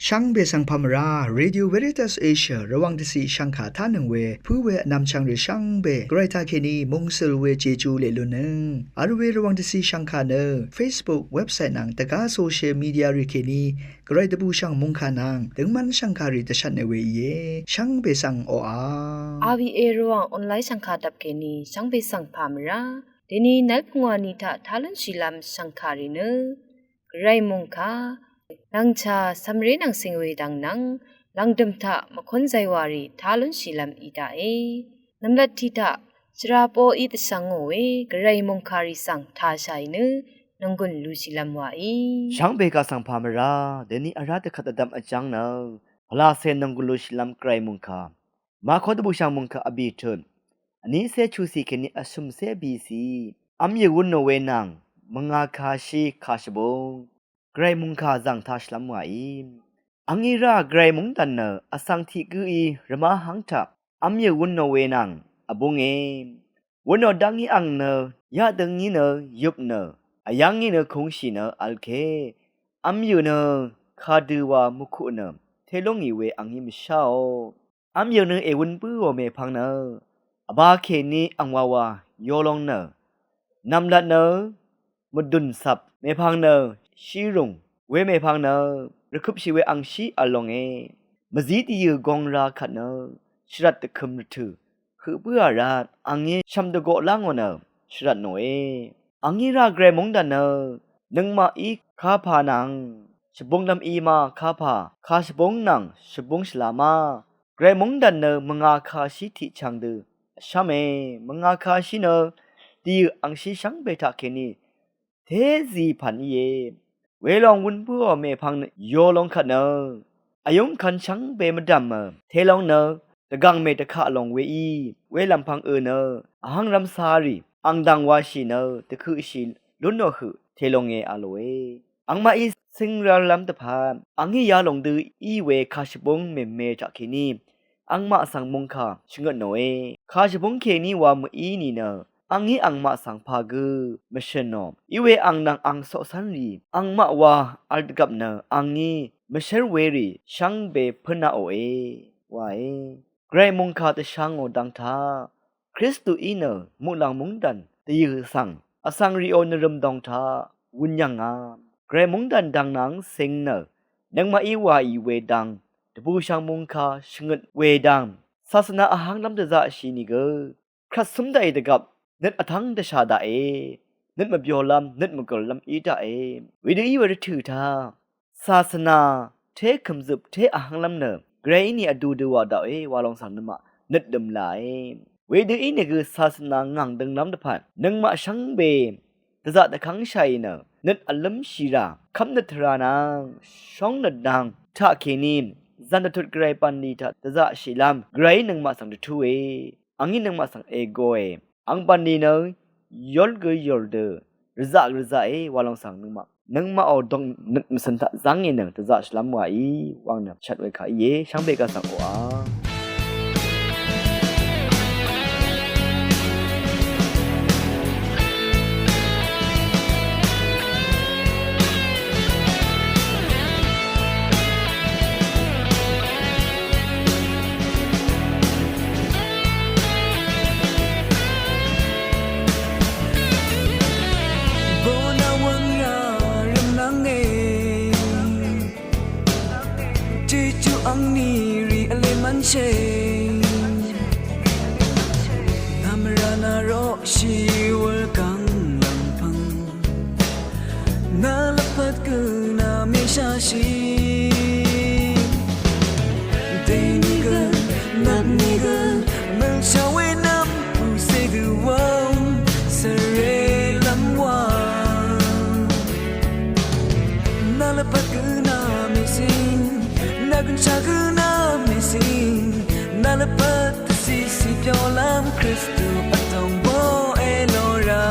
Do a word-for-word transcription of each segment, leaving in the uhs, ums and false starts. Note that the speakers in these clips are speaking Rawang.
Shvngbe svng pà mvrá, Radio Veritas Asia Rvwàng dvciq shvngkà tánøng we pǿ we vnvmchvng rì shvngbe Gvray taqkèní mungsøl we Jeju leq lunnøng vl we Rvwàng dvciq shvngkà nø Facebook, website nvng dvgá social media rì kèní Gvray dvbùshv̀ng mòngkà nvng døngmv́n shv̀ngkàrì dvshvtne we íe. Shvngbe svng oqà. Aviero ang online shv̀ngkà dvpkèní shvngbe svng pà mvrá. Dèní nvlpungwani taq tá lúnshìlv́m shv̀ngkàrì nø Gvray mòngkà, nvngchà cv̀mré nvng cing we dvng nvng lv̀ngdø̀m taq mvkún zaywàrì tá lúnshìlv́m í daqe. Nvmlat tiq taq shvra poqí dvshvngò we Gvray mòngkàrì svng tàshàì nø nònggùn lushìlv́m wàí. Shvngbe kaq svng pà mvrá, dèní vrá dvkvt vdvm vjv́ng nø pvlacè nònggùn lushìlv́m Gvray mòngkà. Mako dvbùshv̀ng mòngkà vbì tut. Vnícé chucì kèní vshø̀mcé bìcì. V́myø̀ wúnò we nvng mvngā kashí kashvbúng Gvray mòngkà zv̀ng tashìlv́m wàí. Angí rá Gvray mòngdàn nø vsvng tiq gǿí rvmá hv́ng taq v́myø̀ wúnò we nvng vbúnge. Wúnò dá ngí ang nø yaqdøngí nø yøp nø vyv́ngí nø kūngshì nø vlké. V́myø̀ nø kadø wa mvkuq nø té lú ngì we angí mvsháò. V́myø̀ nø èwún bǿò mèpvng nø vbā kèní angwawa yolong nø nv̀mlat nø mvdùn cvp mèpvng nø shírùng we mèpvng nø rvkøpshì we angshí v̄l longe. Mvzí dìyø̀ gong rā kvt nø shvrvt dvkøm rvtø̀ høq bǿà rvt angí shv̀m dvgoq lá ngò nø shvrvtnòe. Angí rá Gvray mòngdàn nø nøngmaqí kapà nvng shvbunglv́m í ma kapà, kashvbúng nvng shvbúng shvla ma. Gvray mòngdàn nø mvngā kashí tiq chv̀ng dø vshv́me. Mvngā kashí nø dìyø̀ angshí shvngbe taqkèní tézì pv̀n íe. Welòng wún bǿò mèpvng nø yolong kvt nø vyúngkvn shvngbe mvdv̀mø. Telong nø dvgv̀ngmè dvkaq lòng weí welv̀mpvng ø nø vhv́ngrv́m carì ang dv̀ng washì nø dvkøqshì lúnò høq telonge a lòe. Angmaqí cíngrv́llv́m dvpvt angí yalòng dø í we kashvbúng mème taqkèní angmaq svng mòngkà shvngøtnòe. Kashvbúng kèní wa mví nìnø angí angmaq svng pà gø mvshø̀nò. Iwe ang nvng ang coqcv́nrì angmaq wa vl dvgvp nø angí mvshv́r werì shvngbe pǿnaqòe wae. Gvray mòngkà dvshvngò dang taq Kristuí nø muqlàng mòngdàn dvyø̀ svng vsvng rìò nvrø̀m dòng taq wun yv̀ngà. Gvray mòngdàn dang nvng cing nø nøngmaqí wàì we dang dvbùshv̀ng mòngkà shvngøt we dang sasvna vhv́nglv́m dvzaqshì nìgø kvt cúm daqì dvgvp nøt vtv́ng dvshà daqe. Nøt mvbyolv́m nøt mvgø̀llv́m í daqe. Wedø í we rvtø̀ taq sasvna té kø̀mzøp té vhv́nglv́m nø Gvrayí ni vdu dø wà daqe wa lòng svng nøngmaq nøt dø̀m làe. Wedø ínìgø sasvna ngàng dønglv́m dvpvt nøngmaq shvngbe dvzaq dvkv́ngshàì nø nøt vlǿmshì rà kv́mnøt tvrà nvng shóngnøt nvng taqkèní zv̀n dvtut Gvray bv̀nlì taq dvzaqshìlv́m Gvrayí nøngmaq svng dvtúe. Angí nøngmaq svng ègoe. Ang bv̀nlì nø yol gø yol dø rvzaq rvzaqe wa lòng svng nøngmaq nøngmaqò dong nøt mvcø̀n taq zv́ngì nø dvzaqshìlv́m wàí wang nø shvt we kà íe. Shvngbe kà svng oqà. Bø̀n wvng rà rvmnv́nge. Jejú angní rì vlé mv́nshì. Nvmvrà nà roqshì wūl gv̀ng lv̀ngpv̀ng. Nà lvpat gø nà mèsháshì. Dèní gø, nvpní gø, mvlshà we nvm pùcè dø wvng svre lv́m wa. Nà lvpat gø nà mèsìn, nà gønshà gø nà mèsìn, nà lvpat dvcìcì pyoqlv́m Kristu vtòng bó èlora.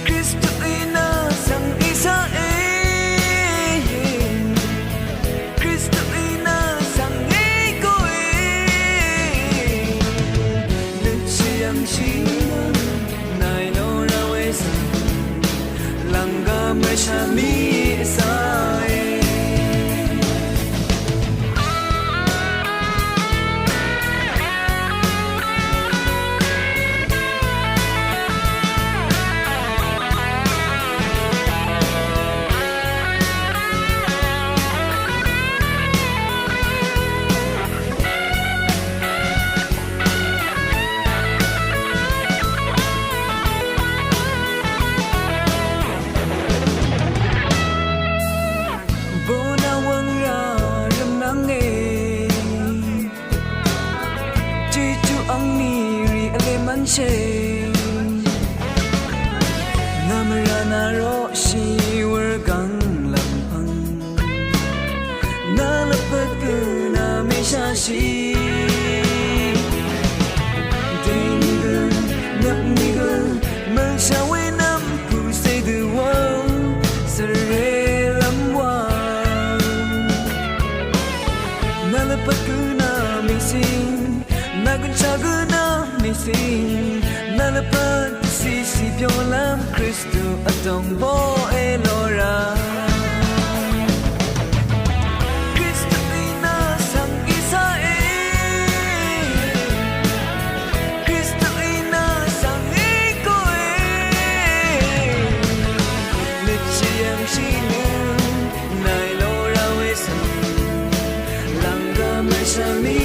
Kristuí nø svng ìsaqe. Kristuí nø svng ègoe. Nøt shì yv̀ngshì nàì lora we svng lv̀nggvp mvshà mì vsaqe. Nvmvrà nà roqshì wurgvng lvmpvng nà lvpat gø nà mèshashì. Dèní gø nvpní gø mv̀ngshà we nvmpù cè dø wàò svre lv́m wàò. Nà lvpat gø nà mèsing nà gønshaq gø nà mèsing nà lvpat gø cìcì byolv́m Kristu vdòng bóe lora. Kristuí nà svng í saqe. Kristuí nà svng í koe. Nøtshì yv̀ngshì nø nàì lora we svng lv̀nggvm mvshvmí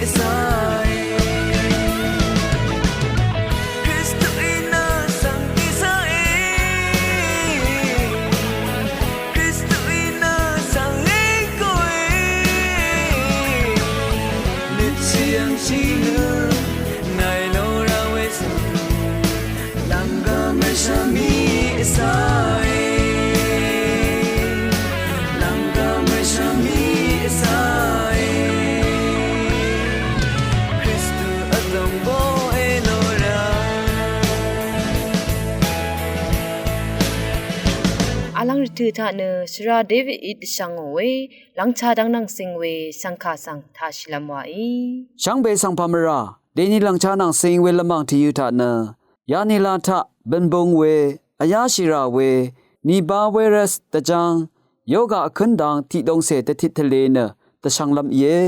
vsaqe. Kristuí nà svng í saqe. Kristuí nà svng í koe. Nøtshì yv̀ngshì nø nàì lora we svng lv̀nggvm mvshvmí vsaqe. Lv̀nggvm mvshvmí vsaqe. Kristu vdòng bóe lora. Vlv́ng rvtø̀ taq nø shvra Davidí dvshvngò we lv́ngchá dv́ng nvng cing we shvngkà svng taq shìlv́m wàí. Shvngbe svng pà mvrà dèní lv́ngchá nvng cing we lvmàng tìyø̄ taq nø yanila taq bø̀nbung we vyáshì rà we nìba virus dvjáng yoga vkǿn dang tiqdongcè dvtit tvlē nø dvshvnglv́m íe.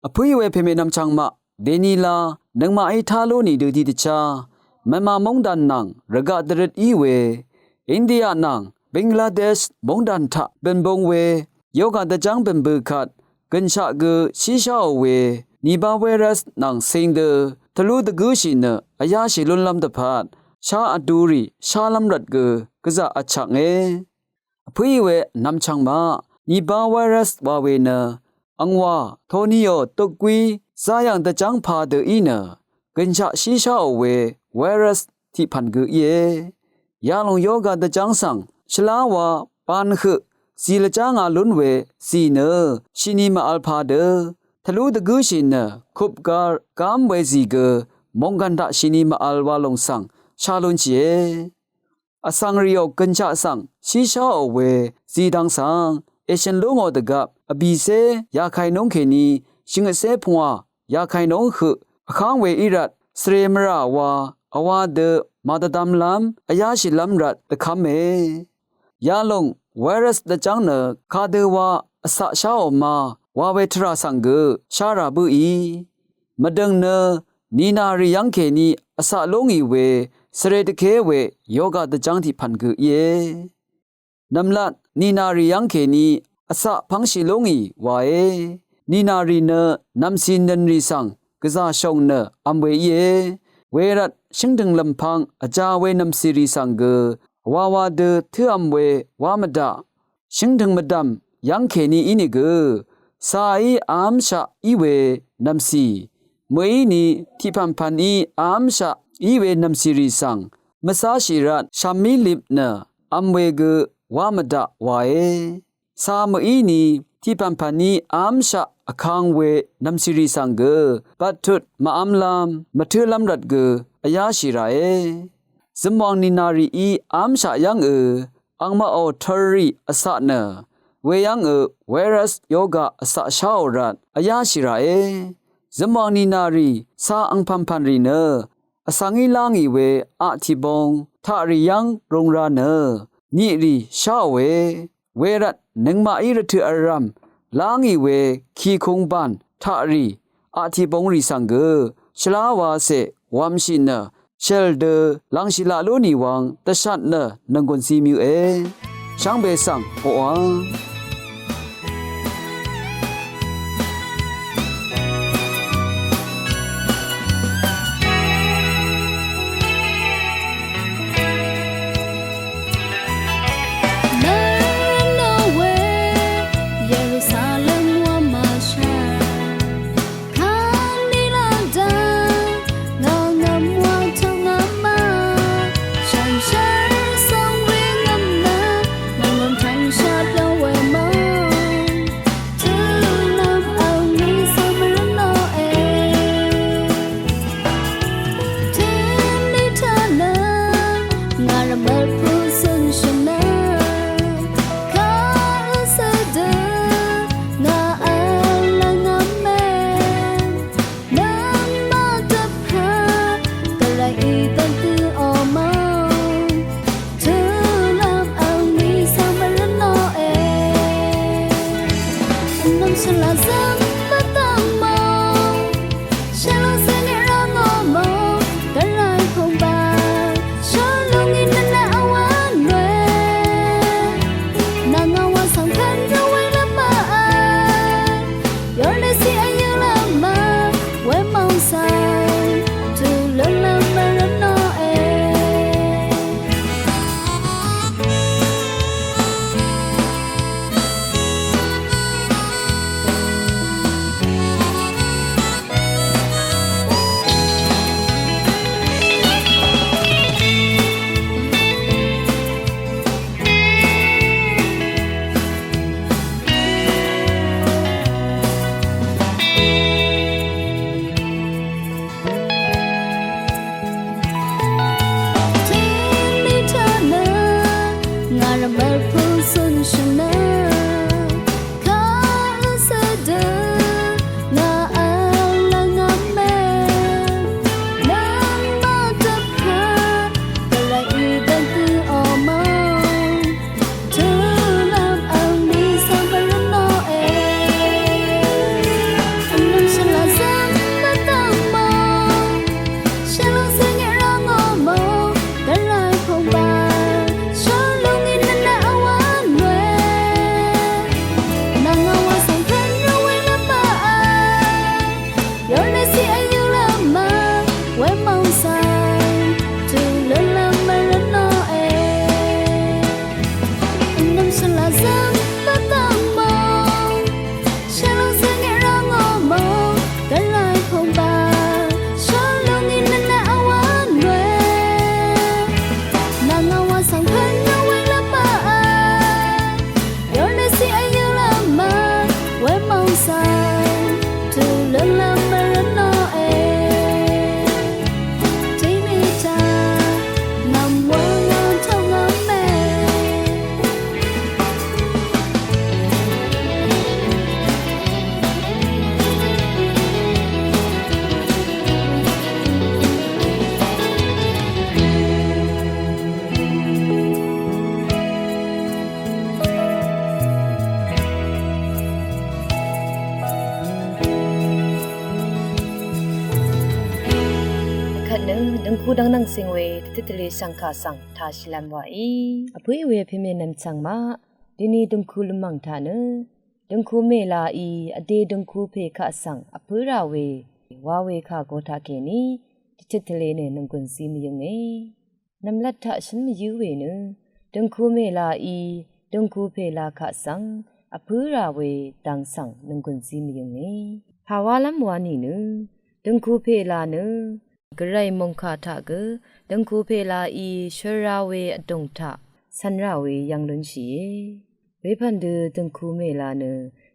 Vpǿí we pèmè nvmchvng maq dèní lá nøngmaqí tá lú nìdø tiqdvchá Mvmà móngdàn nvng rvgaq dvrøt í we India nvng Bangladesh móngdàn taq bø̀nbung we yoga dvjáng bø̀n bø kvt gø̀nshaq gø shísháò we nìba virus nvng cing dø tvlú dvgǿshì nø vyáshì lúnlv́m dvpvt shá vdurì shálv́m rvt gø gvzà vchvknge. Vpǿí we nvmchvng maq nìba virus wa we nø angwà tonìò dukgwí záyv̀ng dvjv́ng pà dø í nø gø̀nshaq shísháò we virus tiq pv̀n gø íe. Yalòng yoga dvjv́ng svng shvlá wa ban høq zì lvjá ngā lún we zì nø shìni màvl pà dø tvlú dvgǿshì nø kupgar gám we zì gø mònggv̀n taq shìni màvl wa lòng svng shá lúnshìe. Vsvng rìò gø̀nshaq svng shísháò we zidvng svng èshø̀n lú ngò dvgvp vbìcé yakainúng kèní shvngøtcé pungwà yakainúng høq vkáng we í rvt svre mvrà wa vwa dø màdvdvmlv́m vyáshìlv́m rvt dvkv́me. Yalòng virus dvjv́ng nø kadø wa vcaq sháò ma wa we tvrà svng gø shá rà bǿì. Mvdø̀ng nø nìnàrì yv́ng kèní vcaq lú ngì we svre dvké we yoga dvjv́ng tiq pv̀n gø íe. Nv̀mlat nìnàrì yv́ng kèní vcaq pv́ngshì lú ngì wae. Nìnàrì nø nv̀mcì nø̀nrì svng gvzà shòng nø v̄m we íe. Wervt shǿngdø̀ng lv̀mpv̄ng vjā we nv̀mcìrì svng gø wawa dø tǿv̄m we wá mvdaq. Shǿngdø̀ng mvdv̀m yv́ng kèní ínìgø càí v́mshaq í we nv̀mcì mø̀íni tiqpv̀npv̀ní v́mshaq í we nv̀mcìrì svng mvcáshì rvt shv̀mí lip nø v̄m we gø wá mvdaq wae. Cà mø̀íni tiqpv̀npv̀ní v́mshaq vkang we nv̀mcìrì svng gø bvttut màv́mlv́m mvtǿlv́m rvt gø vyáshì ràe. Zømwàng nìnàrìí v́mshaq yv́ngø angmaqò tvrrì vcaq nø weyv́ngø virus yoga vcaq sháò rvt vyáshì ràe. Zømwàng nìnàrì cà angpv̀npv̀nrì nø vsvngí lá ngì we aqtìbong taqrì yv́ng rūng rā nø nyiqrì sháòe. Wervt nøngmaqí rvtø̀ vrv̀m lá ngì we kìkung bàn taqrì aqtìbongrì svng gø shvlá wacè wv̄mshì nø shèl dø lv̀ngshì laq lú nì wvng dvshat nø nònggùn zí mvyǿe. Shvngbe svng oqà Shvlá zv́m bvtang mò, shvlá zø̀ngeq rvngò mò, gvray pùngbà, shvlá ngí nvnaq vwá nwe. Nvngà wà svng pvn rvwé lvmà, yornesi vyø̄ lvmà, wemòng svng, tù lún lvmà rvnò e. Tìní taq nø ngà rvmvl pø̄ zún shø̀n nø kà ø zø dø ngà vl lvngvm mè. Nvng mvdvp pø̄ gvray í dvng pø̄ o mò. Tø̄lv́m vl mì svng bv̀rv́m nò e. Vnvm shvlá zv́m bvtang mò. Shvlá zø̀ngeq rvngò mò. Gvray pùngbà. Shvlá ngí nvnaq vwá nwe. Nvngà wà svng pvn rvwé lvmà. Yornesi vyø̄ lvmà, wemòng svng, tù lún lvmà rvnò e. Vnvm shvlá zv́m bvtang mò, shvlá zø̀ngeq rvngò mò, gvray pùngbà, shvlá ngí nvnaq vwá nwe. Nvngà wà svng pvn rvwé lvmà. Yornesi vyø̄ lvmà, wemòng svng, tù lún lvmà rvnò e. Tìní taq, nvm wvng vtóng ngvm e. Vkvt nø døngku dvng nvng sing we dvtøt tvle shvngkà svng tashìlvm wàí. Vpø̄ we pèmè nvmchvng maq, dini døngku lvmvng taq nø døngku mèlaí vdè døngku pè kaq svng vpǿ rà we wa we kà go taqkèní dvtøt tvle nø nònggùn zí mvyǿnge. Nv̀mlat taq shǿn mvyǿ we nø, døngku mèlaí, døngku pèla kaq svng, vpǿ rà we dang svng nònggùn zí mvyǿnge. Pàwálv́m wa nìnø, døngku pèla nø, gvray mòngkà taq gø, døngku pèlaí shøra we vdùng taq, cv̄n rà we yv́ng lúnshìe. Wepv̀n dø døngku mèla nø,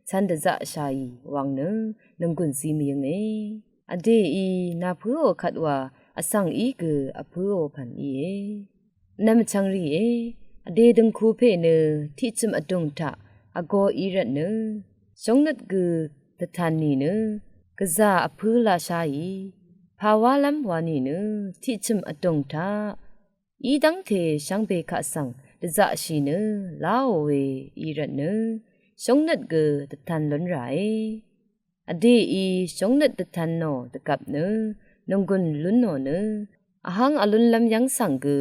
cv̄n dvzaqshàì wvng nø, nònggùn zí mvyǿnge. Vdèí, nàpǿò kvt wa, vsvng í gø vpǿò pv̀n íe. Nvmchvng rìe, vdè døngku pè nø tiqchø̀m vdùng taq vgō í rvtnø, shóngnøt gø dvtan nìnø, gvzà vpǿ laqsháì, pàwálv́m wa nìnø, tiqchø̀m vdùng taq, í dv́ngte shvngbe kaq svng dvzaqshì nø, láò we í rvtnø, shóngnøt gø dvtan lún ràe. Vdèí shóngnøt dvtan nò dvgvp nø, nònggùn lún nò nø, vhvng vlúnlv́m yv́ng svng gø,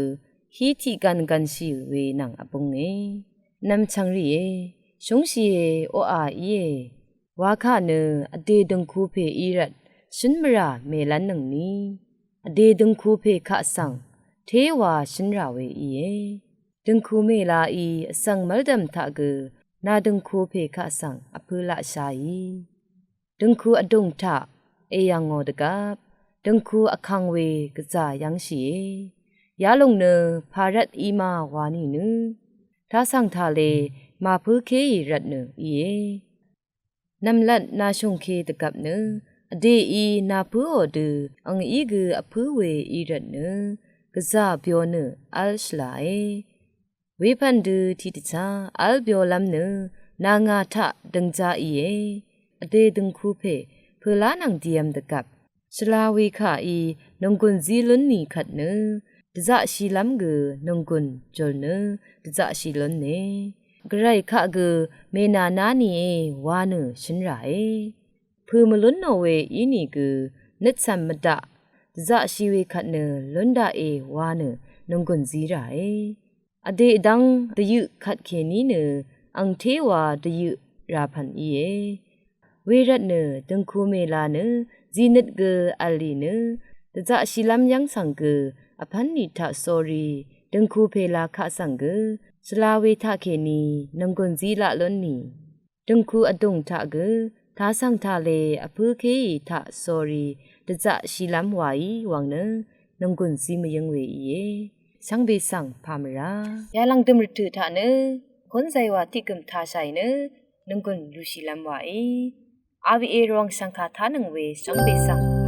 hí tiq gvn gvnshì we nvng vbúnge. Nvmchvng rìe, shúngshìe, oqà íe. Wakà nø, vdè døngku pè í rvt, shǿn mvrà mèlv́nnøngni. Vdè døngku pè kaq svng, téwa shǿn rà we íe. Døngku mèlaí vsvng mv́ldv̀m taq gø, nà døngku pè kaq svng vpǿ laqsháì. Døngku vdùng taq, èyv̀ngò dvgvp, døngku vkvng we gvzà yv́ngshìe. Yalòng nø, pàrvt í ma wa nìnø, tasv̀ng tale, màpǿkéì rvtnø íe. Nv̀mlat nàshùngke dvgvp nø, vdèí nàpǿò dø, ang í gø vpǿ we í rvtnø, gvzà byo nø, v́l shvlàe. Wepv̀n dø tiqdvchá v́l byolv́m nø, nà ngà taq døngja íe. Vdè døngku pè, pø̀lá nvng dìvm dvgvp. Shvla wekàí, nònggùn zí lún nì kvt nø, dvzaqshìlv́m gø, nònggùn jùl nø, dvzaqshì lúne. Gvray kaq gø mènàná nìe wa nø shøn ràe. Pø̀ mvlúnò we ínìgø nøtsv̀m mvdaq dvzaqshi we kvt nø lún daqe wa nø nònggùn zí ràe. Vdè vdv́ng dvyøq kvtkèní nø angtéwa dvyøq rà pv̀n íe. Wervt nø døngku mèla nø zìnøt gø v̀l ì nø dvzaqshilv́m yv́ng svng gø vpv́n nì taq sórí døngku pèla kaq svng gø shvla we taqkèní nònggùn zí laq lún nì. Døngku vdùng taq gø tasv̀ng tale vpǿkéì taq sórí dvzaqshilv́m wàí wvng nø nònggùn zí mvyǿng we íe. Shvngbe svng pà mvrá yalv̀ngdø̀m rvtø̀ taq nø kún zaywà tiqgø̀m tashàì nø nònggùn lushìlv́m wàí. Awe rvwàng shvngkà tánøng we shvngbe svng